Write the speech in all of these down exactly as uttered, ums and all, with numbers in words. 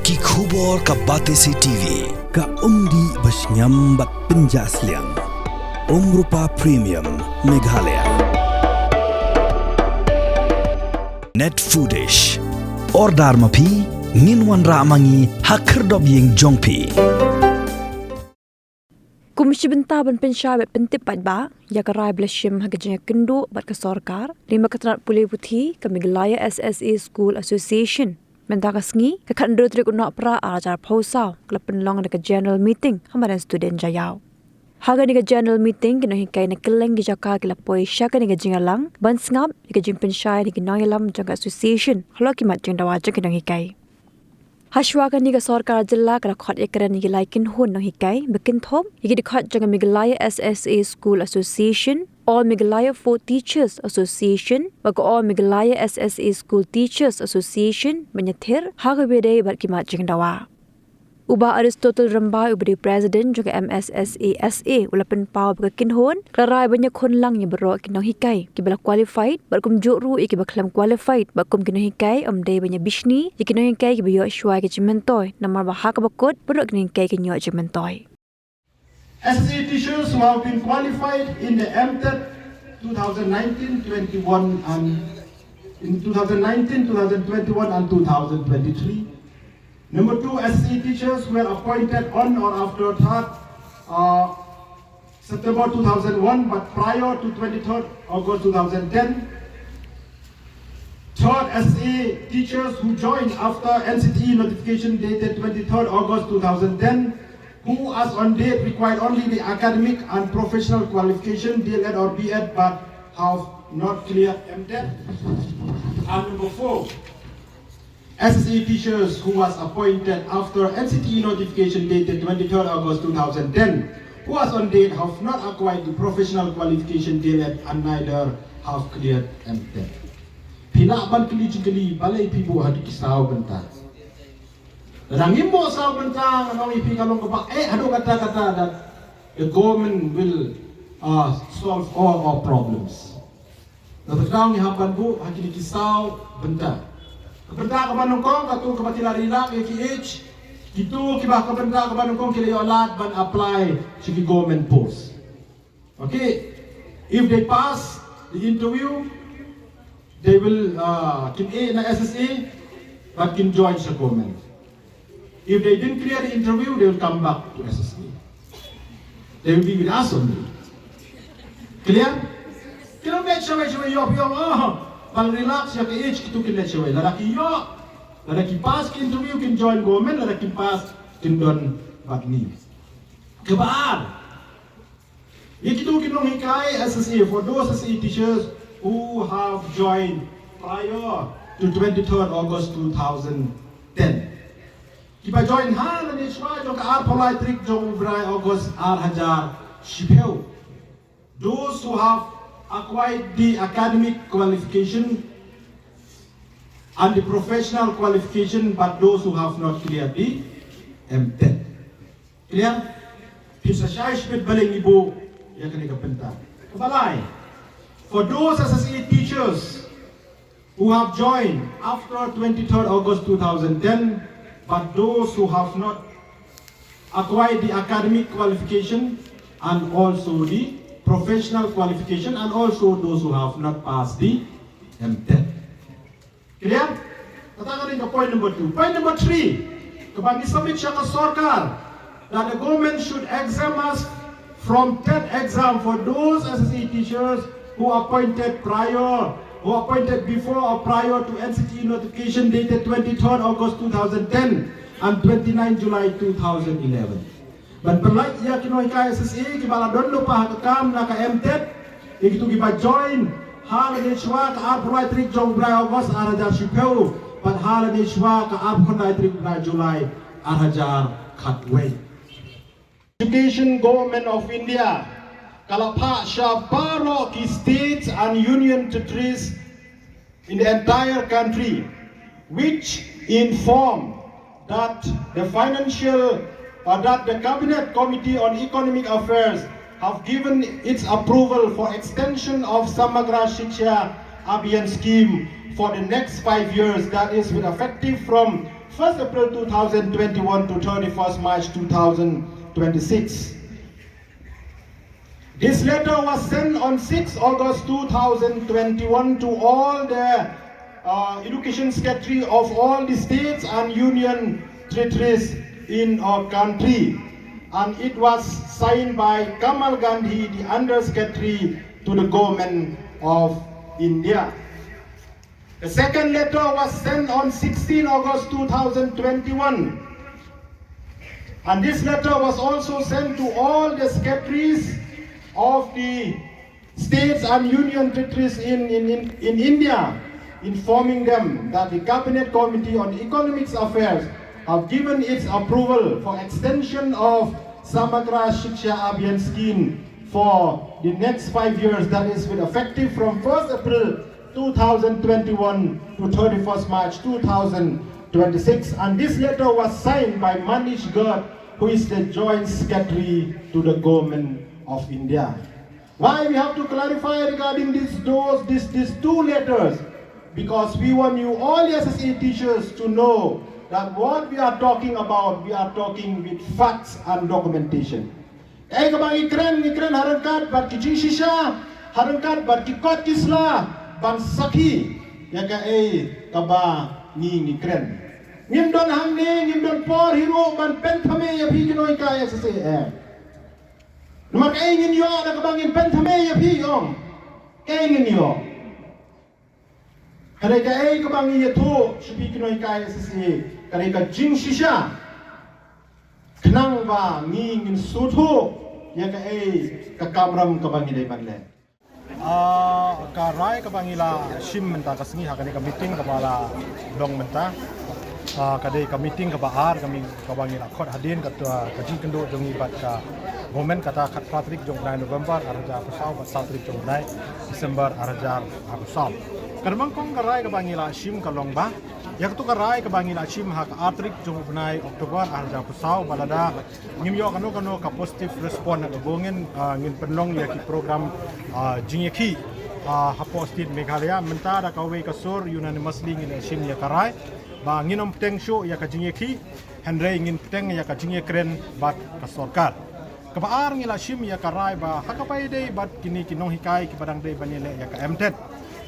Ki khubor ka Batesi T V. Ka umdih ba shngiam bad pynjah sliang. Umrupa Premium Meghalaya. Net Foodish. Order ma phi, ngin wanrah ma ngi ha khyrdop ïing jong phi. Kum shi bynta ban pynshai bad pyntip paidbah ïa ka rai ba la shim ha ka jingïakynduh bad ka sorkar lyngba ka tnat pule puthi ka Meghalaya S S A School Association, mynta ka sngi ka khathynriew tarik u Nohprah ar hajar arphew saw ka la pynlong da ka general meeting ha madan Student Jaiaw. Ha kane ka general meeting ki nonghikai na kylleng ki jaka ki la poi sha kane ka jingïalang ban sngap ïa ka jingpynshai na ki nongïalam jong ka association halor ki mat jingdawa jong ki nonghikai. Hashwa kane ka sorkar jylla ka la khot ïakren ïa ki lai kynhun nonghikai ba kynthup ïa ki dkhot jong ka Meghalaya S S A School Association, All Meghalaya Food Teachers Association bad ka All Meghalaya S S A School Teachers Association ban ïathir ha kaba ïadei bad ki mat jingdawa. U Bah Aristotle Rymbai uba dei president jong ka M S S A S A u la pynpaw ba ka kynhun ka la rai ban ïakhun lang ïa baroh ki nonghikai kiba la qualified bad kumjuh ruh ïa kiba khlem qualified bad kum ki nonghikai ym dei ban ïabishni ïa ki nonghikai kiba ïoh shuwa ïa ka jingmyntoi, namar ba ha kaba kut baroh ki nonghikai kin ïoh jingmyntoi. S S A teachers who have been qualified in the M TET two thousand nineteen twenty-one and in two thousand nineteen, two thousand twenty-one and two thousand twenty-three. Number two, S S A teachers were appointed on or after third, uh, September two thousand one, but prior to twenty-third August two thousand ten. Third, S S A teachers who joined after N C T E notification dated twenty-third August two thousand ten, who as on date required only the academic and professional qualification, D L Ed or B Ed, but have not cleared M TET. And number four, S S A teachers who was appointed after N C T E notification dated twenty-third August two thousand ten, who as on date have not acquired the professional qualification, D L Ed, and neither have cleared M TET. Phi lah ban kylli jingkylli balei phi buh haduh ki saw bynta. Lada ngim buh saw bynta, ngan ong ïa phi ka long kaba eh haduh katta katta that the government will, uh, solve all our problems. Nangta ngi hap ban buh ha kine ki saw bynta. Ka bynta kaba nyngkong, kato kaba ki la ri lak ïa ki age, kito kiba ka bynta kaba nyngkong ki la ïoh lad ban apply sha ki government post. Okay, if they pass the interview, they will, uh, kin eh na S S A, but kin join sha government. If they didn't clear the interview, they will come back to S S A. They will be with us only. Clear? Kino met shawei shawei ïoh ïoh, oh, bang relax ïa ka age kito kin met shawei. Lada ki ïoh, lada ki pass ki interview kin join government, lada ki pass kin don bad ngi. Kaba ar. Ïa kito ki nonghikai S S A, for those S S A teachers who have joined prior to twenty-third August two thousand ten. Kiba join ha lane shwa jong ka arphew lai tarik jong u bnai August ar hajar shiphew. Those who have acquired the academic qualification and the professional qualification, but those who have not cleared the M TET. Clear? Phin sa shai shibit balei ngi buh ïa kane ka bynta. Kaba lai, for those S S A teachers who have joined after twenty-third August two thousand ten, but those who have not acquired the academic qualification and also the professional qualification, and also those who have not passed the M TET. Clear? Kata ka dei ka point number two. Point number three, kaba ngi submit sha ka sorkar, that the government should exempt us from TET exam for those S S A teachers who appointed prior, who appointed before or prior to N C T E notification dated twenty-third August two thousand ten and twenty-nine July two thousand eleven. Ban pynlait ïa ki nonghikai S S A kiba la don lypa ha ka kam na ka M TET, ïa kito kiba join ha lade shwa ka arphew lai tarik jong u bnai August ar hajar shiphew bad ha lade shwa ka arphew khyndai tarik bnai July ar hajar khatwei. Education Government of India ka la phah sha baroh ki states and union territories in the entire country, which inform that the financial, or that the Cabinet Committee on Economic Affairs have given its approval for extension of Samagra Shiksha Abhiyan scheme for the next five years, that is, with effective from first April two thousand twenty-one to thirty-first March two thousand twenty-six. This letter was sent on sixth August two thousand twenty-one to all the uh, education secretary of all the states and union territories in our country, and it was signed by Kamal Gandhi, the undersecretary to the government of India. The second letter was sent on sixteenth August two thousand twenty-one. And this letter was also sent to all the secretaries of the states and union territories in, in, in, in India, informing them that the Cabinet Committee on Economics Affairs have given its approval for extension of Samagra Shiksha Abhiyan scheme for the next five years, that is, with effective from first April two thousand twenty-one to thirty-first March two thousand twenty-six. And this letter was signed by Manish Garg, who is the Joint Secretary to the Government of India. Why we have to clarify regarding these, those, these, these two letters? Because we want you, all the S S A teachers, to know that what we are talking about, we are talking with facts and documentation. Kaei kaba ngi kren, ngi kren ha ryngkat bad ki jingshisha, ha ryngkat bad ki kot ki sla, ban sakhi ïa kaei kaba ngi, ngi kren. Ngim don hangne, ngim don por hi ruh ban pynthame ïa phi ki nonghikai S S A. Namar kaei ngin ïoh da kaba ngin pynthame ïa phi, ong? Kaei ngin ïoh? Ka dei kaei kaba ngi ïathuh sha phi ki nonghikai S S A, ka dei ka jingshisha, khnang ba ngi, ngin sngewthuh ïa kaei ka kamram kaba ngi dei ban leh. Ah, ka rai kaba ngi la shim mynta ka sngi ha kane ka meeting kaba la long mynta, ah, ka dei ka meeting kaba ar, ka mi-, kaba ngi la khot hadien, ka, ka jingkynduh jong ngi bad ka government, kata khatphra tarik jong u bnai November arhajar arphew saw bad saw tarik jong u bnai December arhajar arphew saw. Ka dei nyngkong ka rai kaba ngi la shim ka long ba ïa kato ka rai kaba ngi la shim ha ka ar tarik jong u bnai October arhajar arphew saw, ba lada ngim ïoh kano kano ka positive response na ka bynta ngin, ah, ngin pynlong ïa ki program, ah, jingïakhih, ah, hapoh state Meghalaya. Mynta da kawei ka sur unanimously ngi la shim ïa ka rai ba ngin ym bteng shuh ïa ka jingïakhih, hynrei ngin bteng ïa ka jingïakren bad ka sorkar. Kaba ar, ngi la shim ïa ka rai ba ha kaba ïadei bad kine ki nonghikai kiba dang dei ban ïaleh ïa ka MTET,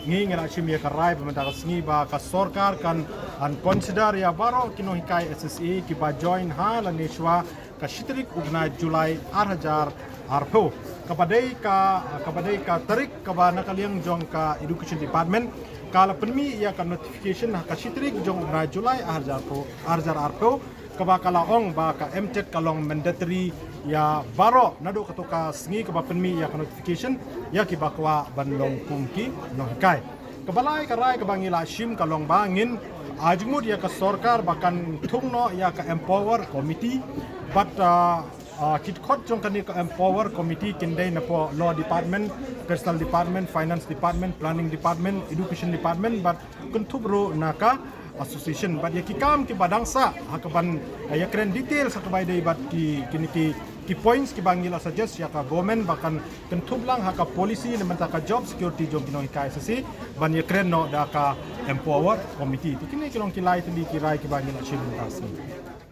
ngi, ngi la shim ïa ka rai ba mynta ka sngi ba ka sorkar kan, kan consider ïa baroh ki nonghikai S S A kiba join ha lane shuwa ka shi tarik u bnai July arhajar arphew, kaba dei ka, kaba dei ka tarik kaba na ka liang jong ka Education Department ka la pynmih ïa ka notification ha ka shi tarik jong u bnai July arhajar arphew, arhajar arphew, kaba ka la ong ba ka MTET ka long mandatory ïa baroh naduh kato ka sngi kaba pynmih ïa ka notification ïa kiba kwah ban long kum ki nonghikai. Kaba lai ka rai kaba ngi la shim ka long ba ngin, ah, jingmut ïa ka sorkar ba kan thung noh ïa ka Empower Committee, bad, ah, ah, ki dkhot jong kane ka Empower Committee kin dei napoh Law Department, Personnel Department, Finance Department, Planning Department, Education Department, bad kynthup ruh na ka association. Bad ïa ki kam kiba dang sah ha kaban, eh, ïakren details ha kaba ïadei bad ki, kine ki, ki points kiba ngi la suggest ïa ka government ba kan kynthup lang ha ka policy na bynta ka job security jong ki nonghikai S S A ban ïakren noh da ka Empower Committee. Te kine ki long ki lai tylli ki rai kiba ngi la shim mynta ka sngi.